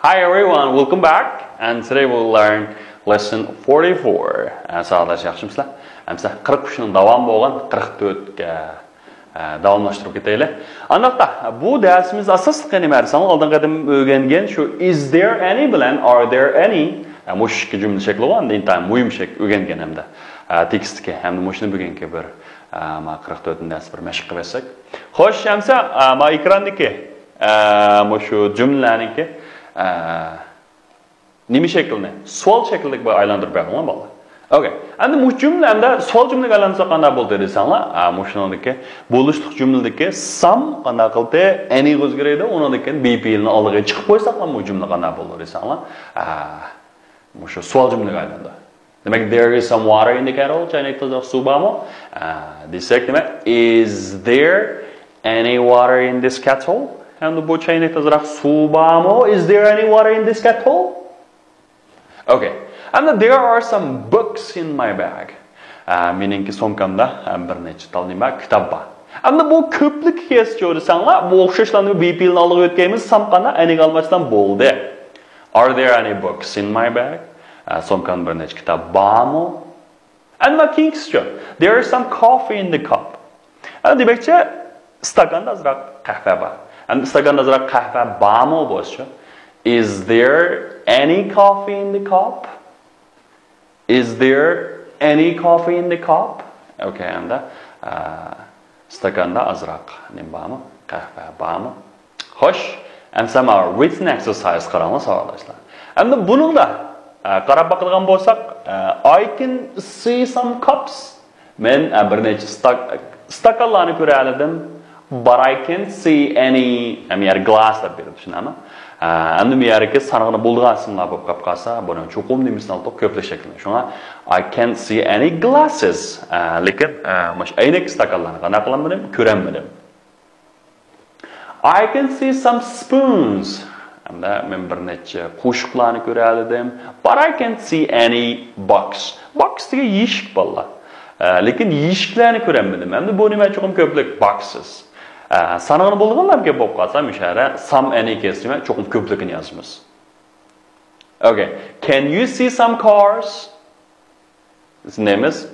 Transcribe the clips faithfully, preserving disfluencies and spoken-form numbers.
Hi everyone, welcome back. And today we'll learn lesson forty-four. ئە، ساۋاقداش، ياخشىمۇسىلەر؟ ئەمسە قىرىق ئۈچنىڭ داۋامى بولغان قىرىق تۆتكە، ئە، داۋاملاشتۇرۇپ كېتەيلى. ئانداقتا، بۇ دەرسىمىز ئاساسلىقى نېمە دېسەڭلار، ئالدىنقى قېتىم ئۆگەنگەن شۇ is there any بىلەن are there any. ئە، مۇشۇ ئىككى جۈملە شەكلى بولغان، ئىنتايىن مۇھىم شەكىل ئۆگەنگەن ھەمدە. ئە، تېكىستتىكى ھەمدە مۇشۇنى بۈگۈنكى بىر، ئە، ما قىرىق تۆتىنچى دەرس بىر مەشىق قىلىۋەتسەك. خوش، ئەمسە، ئە، ما ئېكراندىكى، ئە، مۇشۇ جۈملىلەرنىڭكى، ئە، نېمە شەكلىنى؟ سوئال شەكلىدىكى بىر ئايلاندۇرۇپ بەردىڭلار، بالىلار. ئوكەي. ئەمدى مۇشۇ جۈملە ئەمدى سوئال جۈملىگە ئايلاندۇرساق قانداق بولدى دېسەڭلار، ئا، مۇشۇنىڭدىكى بولۇشلۇق جۈملىدىكى some قانداق قىلدى؟ Any غا ئۆزگىرىدۇ، ئۇنىڭدىن كېيىن be پېئىلنى ئالدىغا چىقىپ قويساقلا بۇ جۈملە قانداق بولىدۇ دېسەڭلار، ئا، مۇشۇ سوئال جۈملىگە ئايلاندى. دېمەك، there is some water in the kettle. چاينەكتە ئازراق سۇ بارمۇ؟ ئا، دېسەك نېمە؟ Is there any water in this kettle? ئەمدى بۇ چاينەكتە ئازراق سۇ بارمۇ؟ Is there any water in this kettle? Okay. ئەمدى there are some books in my bag. ئا، مېنىڭكى سومكامدا، ئا، بىر نەچچە تال نېمە؟ كىتاب بار. ئەمدى بۇ كۆپلۈك كېسىچۇ دېسەڭلار، بۇ ئوخشاشلا نېمە؟ Be پېئىلنى ئالدىغا ئۆتكەيمىز، some قانداق؟ Any غا ئالماشسام بولدى. Are there any books in my bag? ئا، سومكامدا بىر نەچچە كىتاب بارمۇ؟ ئەمما كېيىنكىسىچۇ؟ There is some coffee in the cup. ئەمدى دېمەكچى، ئىستاكاندا ئازراق قەھۋە بار. ئەمدى ئىستاكاندا ئازراق قەھۋە بارمۇ بولسىچۇ؟ Is there any coffee in the cup? Is there any coffee in the cup? Okay, ئەمدى، ئا، ئىستاكاندا ئازراق نېمە بارمۇ؟ قەھۋە بارمۇ؟ خوش، ئەمسە مانا written exercise قاراڭلار، ساۋاقداشلار. ئەمدى بۇنىڭدا، ئە، قاراپ باقىدىغان بولساق، ئە، I can see some cups. مەن، ئە، بىر نەچچە ستاك-، ئىستاكانلارنى كۆرەلىدىم. But I can't see any، ئەمدى يەر glass دەپ بېرىپتۇ، شۇنداقمۇ؟ ئە، ئەمدى بۇ يەردىكى سانىغىلى بولىدىغان ئىسىملار بولۇپ قاپ قالسا، بۇنىڭ چوقۇم نېمىسىنى ئالدۇق؟ كۆپلۈك شەكلىنى. شۇڭا I can't see any glasses. ئە، لېكىن، ئە، مۇشۇ ئەينەك ئىستاكانلارنى قانداق قىلالمىدىم؟ كۆرەلمىدىم. I can see some spoons. ئەمدى مەن بىر نەچچە قوشۇقلارنى كۆرەلىدىم. But I can't see any box. Box دېگەن يېشىك، بالىلار. ئە، لېكىن يېشىكلەرنى كۆرەلمىدىم. ئەمدى بۇ نېمە؟ چوقۇم كۆپلۈك، boxes. ئە، سانىغىلى بولىدىغانلار گەپ بولۇپ قالسا، مۇشۇ يەردە some any كەلسە، نېمە؟ چوقۇم كۆپلۈكىنى يازىمىز. Okay. Can you see some cars? Biz neymiz?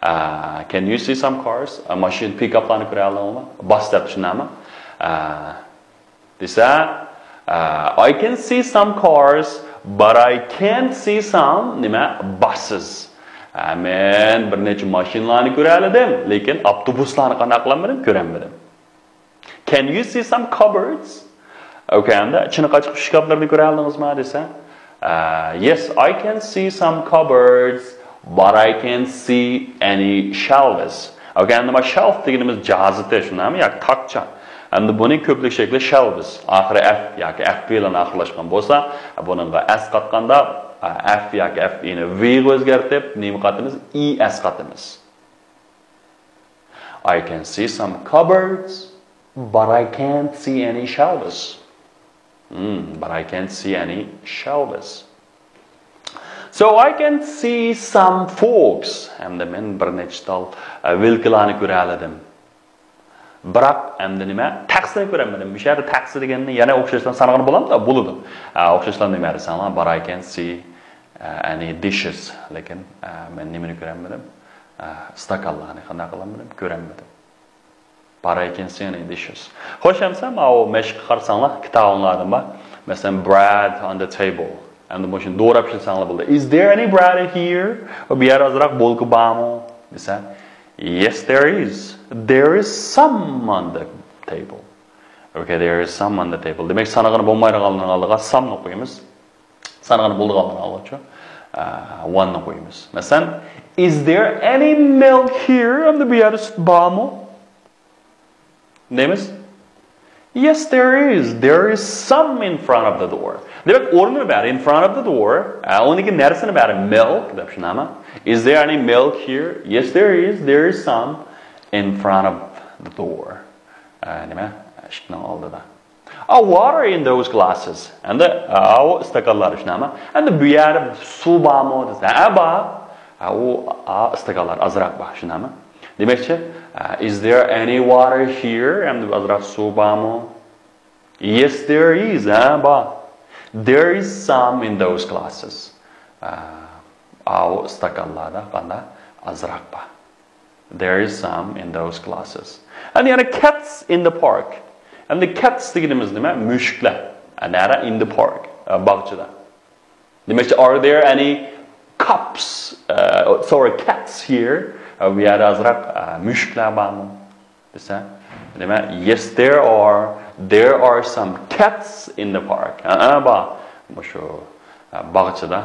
Uh, can you see some cars? Uh, ماشىنا، پىكاپلارنى كۆرەلەڭلارمۇ؟ باس دەپ شۇنداقمۇ؟ Uh, دېسە، uh, I can see some cars, but I can't see some نېمە؟ Buses. Uh, مەن بىر نەچچە ماشىنىلارنى كۆرەلىدىم، لېكىن ئاپتوبۇسلارنى قانداق قىلالمىدىم؟ كۆرەلمىدىم. Can you see some cupboards? Okay، ئەمدى چىنىقاچ ئىشكاپلىرىنى كۆرەلىدىڭىزمۇ دېسە، uh, yes, I can see some cupboards, but I can't see any shelves. Okay، ئەمدى ما shelf دېگىنىمىز جازىتى، شۇنداقمۇ؟ ياكى تاكچا. ئەمدى بۇنى كۆپلۈك شەكلى shelves. ئاخىرى F ياكى F بىلەن ئاخىرلاشقان بولسا، بۇنىڭغا S قاتقاندا، F ياكى F نى V غا ئۆزگەرتىپ، نېمە قاتىمىز؟ E S قاتىمىز. I can see some cupboards, but I can't see any shelves. Hmm, but I can't see any shelves. So I can see some forks. ئەمدى مەن بىر نەچچە تال، ئە، ۋىلكىلارنى كۆرەلىدىم. بىراق ئەمدى نېمە؟ تەخسىنى كۆرەلمىدىم. مۇشۇ يەردە تەخسە دېگەننى يەنە ئوخشاشلا سانىغىلى بولامدۇ؟ بولىدۇ. ئە، ئوخشاشلا نېمە دېسەڭلار، but I can see ئە، any dishes، لېكىن، ئە، مەن نېمىنى كۆرەلمىدىم؟ ئە، ئىستاكانلارنى قانداق قىلالمىدىم؟ كۆرەلمىدىم. But I can see any dishes. خوش، ئەمسە ماۋۇ مەشىققە قارىساڭلار، كىتابىڭلاردىمۇ بار. مەسىلەن، bread on the table. ئەمدى مۇشۇنى دوراپ ئىشلىسەڭلار بولىدۇ. Is there any bread here? بۇ يەردە ئازراق بولكا بارمۇ؟ دېسە، yes, there is. There is some on the table. Okay, there is some on the table. دېمەك، سانىغىلى بولمايدىغانلارنىڭ ئالدىغا some نى قويىمىز. سانىغىلى بولىدىغانلارنىڭ ئالدىغىچۇ، ئە، one نى قويىمىز. مەسىلەن، is there any milk here? ئەمدى بۇ يەردە سۈت بارمۇ؟ دەيمىز. Yes, there is. There is some in front of the door. دېمەك، ئورنىنى بەر، in front of the door. ئە، ئۇنىڭدىكى نەرسىنى بەر، milk دەپ شۇنداقمۇ؟ Is there any milk here? Yes, there is. There is some in front of the door. ئە، نېمە؟ ئىشىكنىڭ ئالدىدا. A water in those glasses. ئەمدى، ئاۋۇ ئىستاكانلار شۇنداقمۇ؟ ئەمدى بۇ يەردە سۇ بارمۇ دېسە، ھە، بار. ھە، ئۇ، ئا، ئىستاكانلار ئازراق بار، شۇنداقمۇ؟ دېمەكچى، ئە، is there any water here? ئەمدى ئازراق سۇ بارمۇ؟ Yes, there is. ھە، بار. There is some in those glasses. ئاۋۇ ئىستاكانلاردا قاندا ئازراق بار. There is some in those glasses. And yana cats in the park. Endi cats دېگىنىمىز نېمە؟ مۈشۈكلەر. نەرە؟ In the park. باغچىدا. دېمەكچى, are there any cups? Sorry, cats here. بۇ يەردە ئازراق مۈشۈكلەر بارمۇ دېسە, نېمە? Yes, there are. There are some cats in the park. ھە، بار. مۇشۇ باغچىدا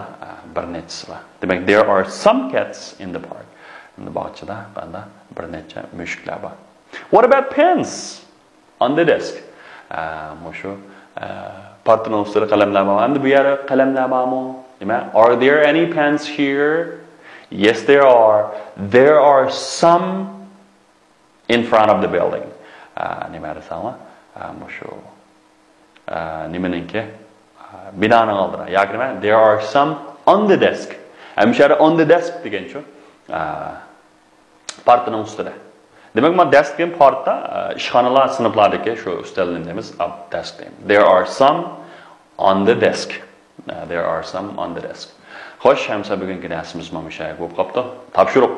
بىر نەچچىسى بار. دېمەك, there are some cats in the park. باغچىدا بىر نەچچە مۈشۈكلەر بار. What about pens on the desk? مۇشۇ پارتىنىڭ ئۈستىدە قەلەملەر بار. ئەمدى بۇ يەردە قەلەملەر بارمۇ؟ نېمە? Are there any pens here? Yes, there are. There are some in front of the building. نېمە دېسەڭلار؟ مۇشۇ نېمىنىڭكى, بىنانىڭ ئالدىدا ياكى نېمە? There are some on the desk. ھەم شۇ يەردە on the desk دېگەنچۇ, پارتىنىڭ ئۈستىدە. دېمەك, مانا desk دېگەن پارتا, ئىشخانىلار, سىنىپلاردىكى شۇ ئۈستەلنى دەيمىز, desk دەيمىز. There are some on the desk. There are some on the desk. خوش, ئەمسە بۈگۈنكى دەرسىمىز مانا مۇشۇ يەرگە بولۇپ قاپتۇ. تاپشۇرۇق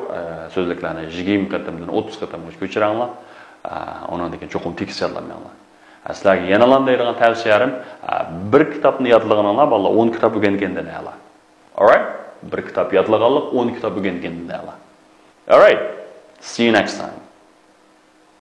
سۆزلۈكلەرنى يىگىرمە قېتىمدىن ئوتتۇز قېتىمغىچە كۆچۈرەڭلار. ئۇنىڭدىن كېيىن چوقۇم تېكىست يادلىماڭلار. سىلەرگە يەنىلا دەيدىغان تەۋسىيەم, بىر كىتابنى يادلىغىنىڭلار بالىلار ئون كىتاب ئۆگەنگەندىن ئەلا. Alright? بىر كىتاب يادلىغانلىق ئون كىتاب ئۆگەنگەندىن ئەلا. Alright. See you next time.